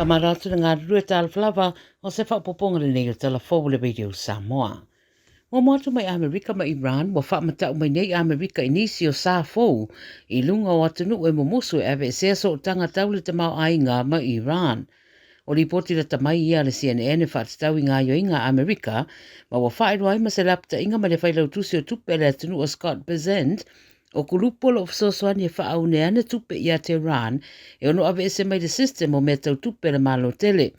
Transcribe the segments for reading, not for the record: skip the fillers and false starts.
Faamalo atu le galulue talofa lava o se faaopoopoga lenei o Tala Fou o le Radio Samoa. Muamua atu mai Amerika ma Iran ua faamata'u mai nei Amerika i nisi o sa fou i luga o atunuu e mumusu e aveesea sootaga tau le tamaoaiga ma Iran. O lipoti lata mai ia a le CNN e faatatau i gaoioiga a Amerika ma ua faailoa ai ma se lapataiga mai le Failautusi o Tupe a le atunuu o Scott Bessent o kulupu o lo o fesoasoani e faaune ane tupe iā Tehran e ono aveese mai le system o mea tau tupe a le Malo tele.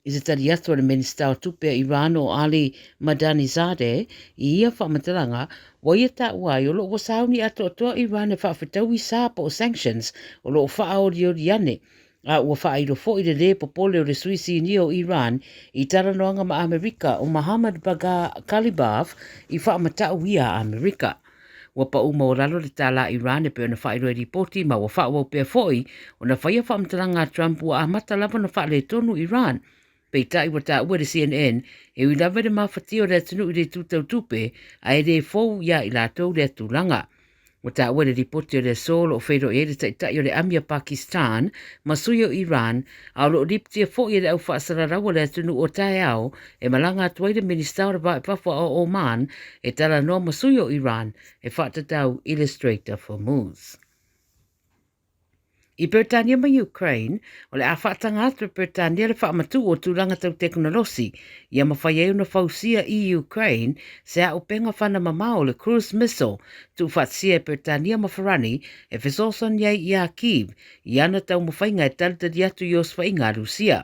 I se tali atu a le Minisita o Tupe a Iran o Ali Madanizadeh i ia faamatalaga, ua ia taua ai o lo o ua sauni atoatoa Iran e faafetaui sa po o sanctions o lo o faaolioli ane, a ua faailo foi le lē popole o le sui sinia o Iran i talanoaga ma Amerika o Mohammad Bagher Ghalibaf i faamata'u ia a Amerika. Ua pau maualalo le tālā Iran e pei ona faailoa i lipoti ma ua faaauau pea foi ona faia faamatalaga a Trump ua amata lava ona faaletonu Iran. Peitai ua taua e le CNN e ui lava i le mafatia o le atunuu i le itu tau tupe ae le fou iā i latou lea tulaga. Ua taua i le lipoti o le aso o lo o feiloai ai le taitai o le ami a Pakistan ma sui o Iran a o lo o lipitia foi e le au faasalalau a le atunuu o taeao e malaga atu ai le Minisita o le Va i Fafo a Oman e talanoa ma sui o Iran e faatatau i le Strait of Hormuz. I Peretania ma Ukraine, o le a faataga atu e Peretania le faamatuu o tulaga tau tekonolosi ia mafai ai ona fausia i Ukraine se auupega fana mamao o le cruise missile tuufaatasia e Peretania ma Farani e fesoasoani ai iā Kyiv i ana taumafaiga e talitali atu i osofaiga a Rusia.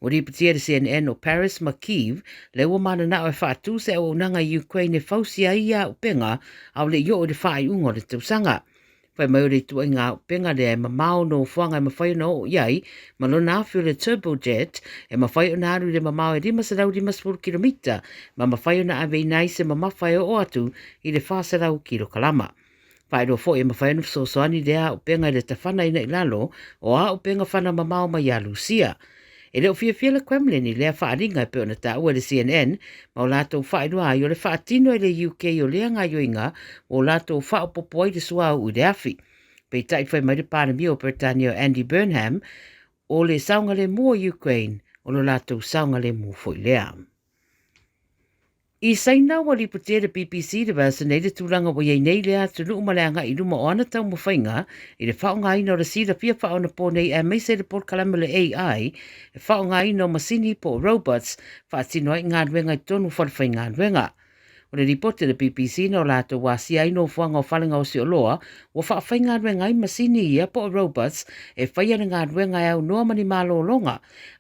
Ua ripotia e le CNN o Paris ma Kyiv lea ua mananao e faatu se auaunaga i Ukraine e fausia ai ia auupega a o le i oo i le faaiuga o le tausaga. Fai mai o le ituaiga auupega lea e mamao nofoaga e mafai ona oo i ai ma lona afi o le turbojet e mafai ona alu i le mamao e 550 kilomita ma mafai ona aveina ai se mamafa e oo atu i le 400 kilokalama. Faailoa foi e mafai ona fesoasoani lea auupega i le tafanaina i lalo o auupega fana mamao mai ia Lusia. E le o fiafia le Kremlin i lea faaaliga e pei ona taua e le CNN ma o latou faailoa ai o le faatino e le UK o lea gaoioiga ua o latou faaopoopo ai le suauu i le afi. Peitai fai mai le Palemia o Peretania o Andy Burnham, o le saogalemu o Ukraine o lo latou saogalemu foi lea. I Saina, ua lipotia e le BBC le vaiaso nei le tulaga ua i ai nei lea atunuu ma le agai i luma o ana taumafaiga i le faaaogaina o le silafia faaonaponei aemaise le polokalame o le AI e faaaogaina o masini po o robots faatino ai galuega i totonu o falefaigaluega. O le lipoti a le BBC na o latou asia ai nofoaga o fale gaosi oloa ua faafaigaluega ai masini ia po o robots e faia le galuega e aunoa ma ni malologa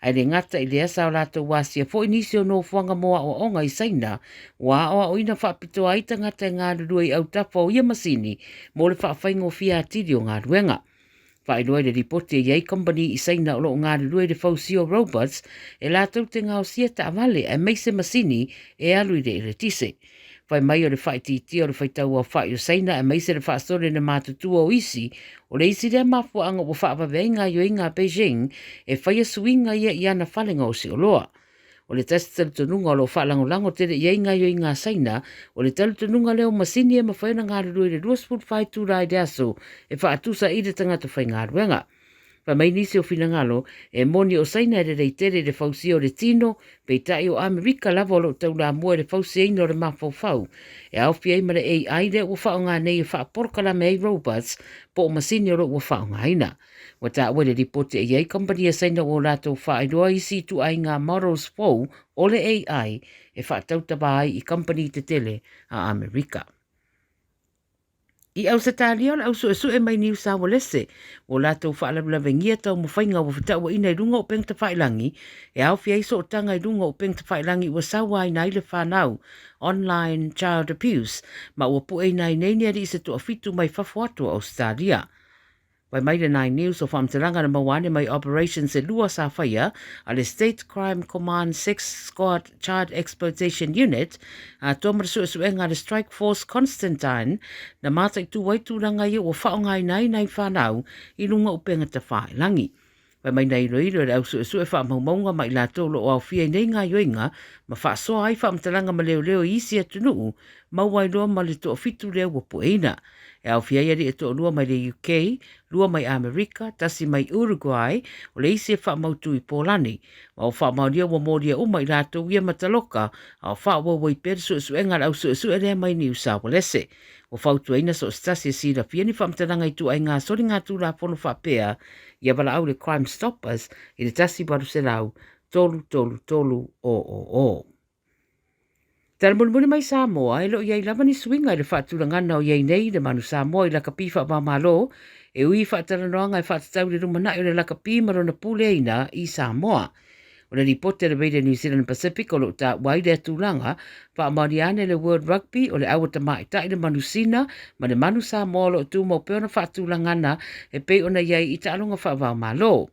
Ae le gata i lea sa o latou asia foi nisi o nofoaga mo aoaoga i Saina ua aoaoina faapitoa ai tagata e galulue i autafa o ia masini mo le faafaigofie atili o galuega. Faailoa i le lipoti e i ai kamupani i Saina o lo o galulue i le fausia o robots e latou te gaosia taavale aemaise masini e alu i le eletise. Fai mai o le faaitiitia o le faitauaofai o Saina aemaise le faasolo i le matutua o isi, o le isi lea mafuaaga ua faavave ai gaoioiga a Beijing e faia suiga ia i ana fale gaosi oloa. O le tasi talitonuga o lo o faalagolago tele i ai gaoioiga a Saina, o le talitonuga lea o masini e mafai ona galulue i le 24 itula i le aso e faatusa i le tagata faigaluega. Fai mai nisi o finagalo, e moni o Saina e lelei tele i le fausia o le tino, peitai o Amerika lava o lo o taulamua i le fausiaina o le mafaufau. E aofia ai ma le AI lea ua faaaoga nei e faapolokalame ai robots po o masini o lo o ua faaaogaina. Ua taua i le lipoti e i ai kamupani a Saina ua o latou faailoa isi ituaiga models fou o le AI e faatautava ai i kamupani tetele a Amerika. I Ausetalia o le au suesue mai Niu Saualese ua latou faalavelavengia taumafaiga ua fetauaina i luga o upega tafailagi e aofia ai sootaga i luga o upega tafailagi ua sauaina ai le fanau, online child abuse, ma ua pueina ai nei ni alii se toafitu mai fafo atu o Ausetalia. Fai mai le Nine News o faamatalaga na maua ane mai operations e lua sa faia a le State Crime Command Sex Squad Child Exploitation Unit atoa ma le suesuega a le Strike Force Constantine na mataitu ai tulaga ia ua faaaogaina ai nai fanau i luga o upega tafailagi. Fai mai na iloilo e le au suesue faamaumauga ma i latou o lo o aofia i nei gaoioiga ma faasoa ai faamatalaga ma leoleo i isi atunuu. maua ai loa ma le toafitu lea ua pueina. E aofia ai alii e toalua mai le UK, lua mai Amerika, tasi mai Uruguay, o le isi e faamautu i Polani. Ma ua faamaonia ua molia uma i latou ia mataloka, a o faaauau ai pea le suesuega a le au suesue lea mai Niu Saualese. Ua fautuaina so o se tasi e silafia ni faamatalaga i ituaiga soligatulafono faapea ia valaau i le Crime Stoppers i le 1800 333 000. Tala mulimuli mai Samoa, e le o i ai lava ni suiga i le faatulagana o i ai nei le Manu Samoa i lakapi faava-o-Malo, e ui i faatalanoaga e faatatau i le lumanai o le lakapi ma lona puleaina i Samoa. O le lipoti a le Radio New Zealand Pacific o lo o taua ai lea tulaga, faamaonia ane le World Rugby o le aua tamaitai le Manu Sina ma le Manu Samoa o lo o tumau pea ona faatulagana e pei ona i ai i taaloga faava-o-Malo.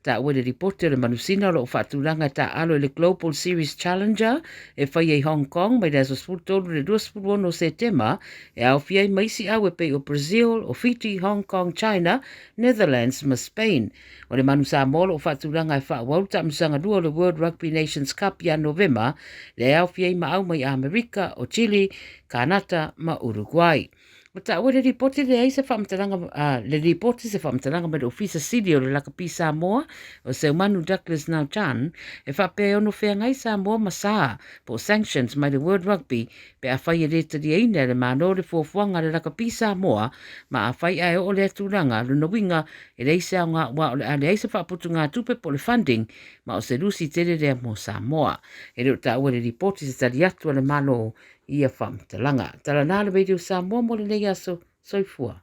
Taua i le lipoti o le manusina o lo o faatulaga e taaalo i le Global Series Challenger e faia i Hong Kong mai le aso 13 i le 26 o Setema e aofia ai ma isi au e pei o Brazil, o Fiji, Hong Kong, China, Netherlands ma Spain. O le Manu Samoa o lo o faatulaga e faaauau le taamilosaga lua o le World Rugby Nations Cup ia Novema lea e aofia ai ma au mai Amerika, o Chile, Kanata ma Uruguay. Ua taua i le lipoti leai se faamatalaga le lipoti se faamatalaga mai le Ofisa Sili o le Lakapi Samoa o Seumanu Douglas Nauchan e faapea e ono feagai Samoa ma sa po o sanctions mai le World Rugby pe afai e le taliaina e le Malo le fuafuaga a le Lakapi Samoa ma afai ae oo lea tulaga lona uiga e leai se aoga aua o le a leai se faaputugatupe po o le funding ma o se lusi tele lea mo Samoa. E le o taua i le lipoti se tali atu a le Malo ia faamatalaga. Tala na le Radio Samoa mo lenei aso. Soifua.